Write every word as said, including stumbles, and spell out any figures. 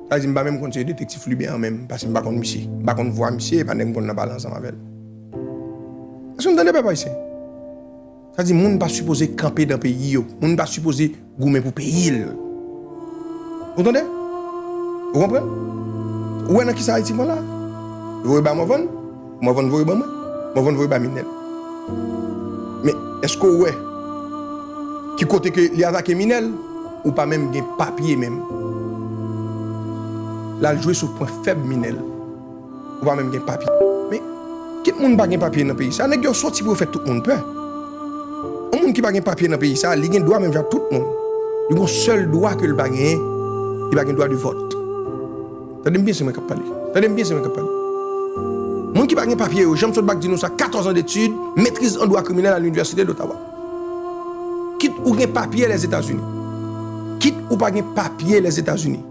Sa di m pa menm konn se detektif Liben an menm, paske m pa konn misye. M pa konn vwa misye, e pa nèg m konn nan pale ansanm avè l. Èske nou tande, pèp ayisyen? Sa di moun pa sipoze kanpe nan peyi yo. Moun pa sipoze goumen pou peyi l. Ou tande? Ou konprann? Ou wè nan kisa Ayiti pran la? Yo voye ba Morvan, Morvan voye ba mwen, Morvan voye ba Minèl. Men èske w wè ki kote ke li atake Minèl? Ou pa menm gen papye menm. L al jwe sou pwen fèb Minèl. Ou pa menm gen papye. Men, kit moun pa gen papye nan peyi sa, nèg yo sòti pou yo fè tout moun pè. Yon moun ki pa gen papye nan peyi sa, li gen dwa menm jan ak tout moun. Li gon sèl dwa ke l pa genyen, li pa gen dwa de vòt. Tande m byen, se mwen k ap pale. Tande m byen, se mwen k ap pale. Moun ki pa gen papye yo, jan m sot bak di nou sa, katòz an detid, metriz an dwa kriminèl a Linivèsite d'Ottawa. Kit ou gen papye Lèzetazini, kit ou pa gen papye Lèzetazini,